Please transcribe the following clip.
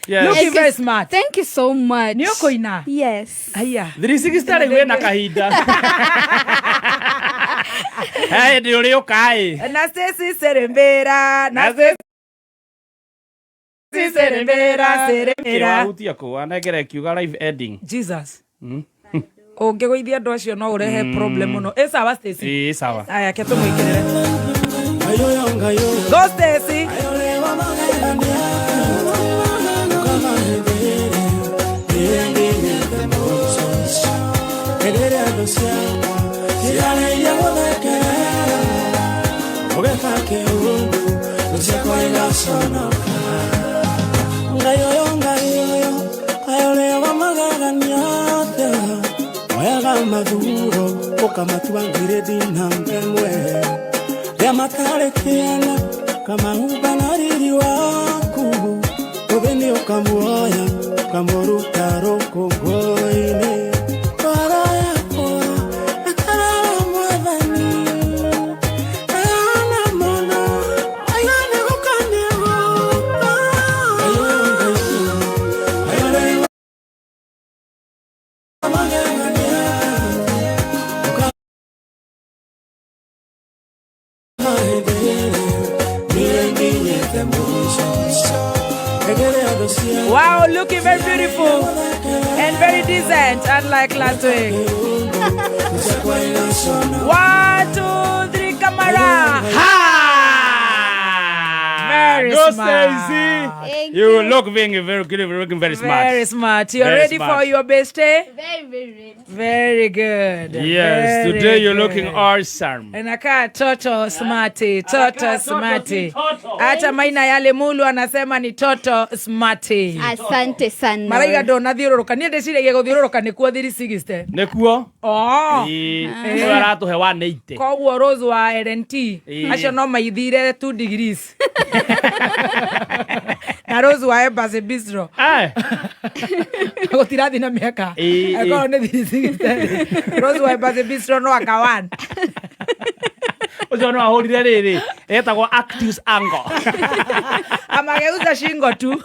Yes. Looking very smart. Thank you so much. Nĩ ũkũina? Yes. Aya. 360 rĩu wĩna kahinda. He hĩndĩ ũrĩũka ĩ. Na Stacy Serembera, na Stacy Serembera, Serembera. Wahutia kũ wanengere kiuga live ending. Jesus. Ũngĩgũithia andũ acio no ũrehe problem mũno. Ĩ sawa, Stacy. Ĩ sawa. Aya, ke tũmwĩkĩrĩre. Go, Stacy. Oyaga mathuro ũkamatua ngirĩndi namba ĩmwe rĩa matarĩ kĩene ũkamahumba na riri waku ũthĩni ũkamuoya ũkamũruta rũkũngũ-inĩ. Ngoro yakwa ĩkarara Mwathani Ndayana mũno oiga nĩ gũka nĩ gũka. Wow, looking very beautiful and very decent, unlike last week. One, two, three, camera. Ha! Very Go, smart. Stacy. Thank You look very, very good, looking very smart. Very smart. You're Very ready smart. for your best day? Very, very ready. Very good. Yes, Very today you're good. looking awesome. Inakaa toto smarty, toto smarty. Toto. Hata Maina yale Mulu anasema ni toto smarty. Asante sana. Maraiga ndonathiũrũrũka niĩ ndĩciragia gũthiũrũrũka nĩkuo 360. Nĩkuo? Oh. Ĩĩ. Ũyũ aratũhe 180. Koguo Rose wa LNT Ĩĩ. acio no maithire 2 degrees na Rose wa Embassy Bistro Eh. gũtirathi na mĩaka. Ĩĩ, ĩĩ. Akorwo nĩ 360, Rose wa Embassy Bistro no aka 1. Ũcio no ahũrire rĩrĩ etagwo actus angle. Amageuza shingo tu.